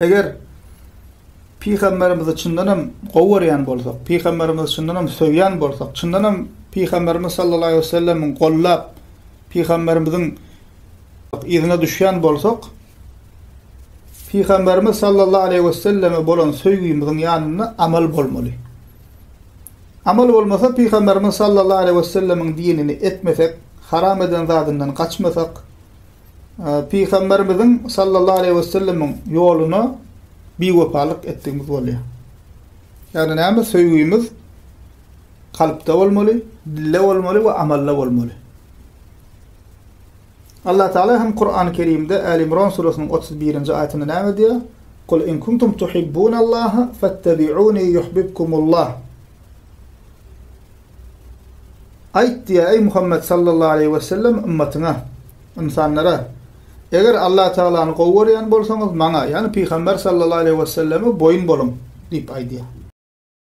Eger Pygamberimizi çyndanam gowy görýän bolsak, Pygamberimizi çyndanam söýýän bolsak, çyndanam Pygamberimiz sallallahu aleýhi we sellemiň gollap, Pygamberimiziň yzyna düşýän bolsak, Pygamberimiz sallallahu aleýhi we selleme bolan söýgimiziň ýanynda amal bolmaly. Amal bolmasa Pygamberimiz sallallahu aleýhi we sellemiň dinini etmesek, haram eden zadyndan gaçmasak, Pygamberimiziň sallallahu aleýhi we sellemiň ýoluna biwepalyk etdigimiz bolýar. Ýagny näme söýgimiz kalpda bolmaly, dilde bolmaly we amalda bolmaly. Allah Taala hem Kur'an-ı Kerimde Äli Imran surasynyň 31-nji aýatynda näme diýýär? Kul in kuntum tuhibbunallaha fattabi'uni yuhibbukumullah. Aýt diýýär, eý Muhammet sallallahu aleýhi we sellem ymmatyňa, ynsanlara, Eger Allah Tagalany gowy görýän bolsaňyz, maňa, ýagny Pygamber sallallahu aleýhi we selleme boýun boluň diýip aýdýar.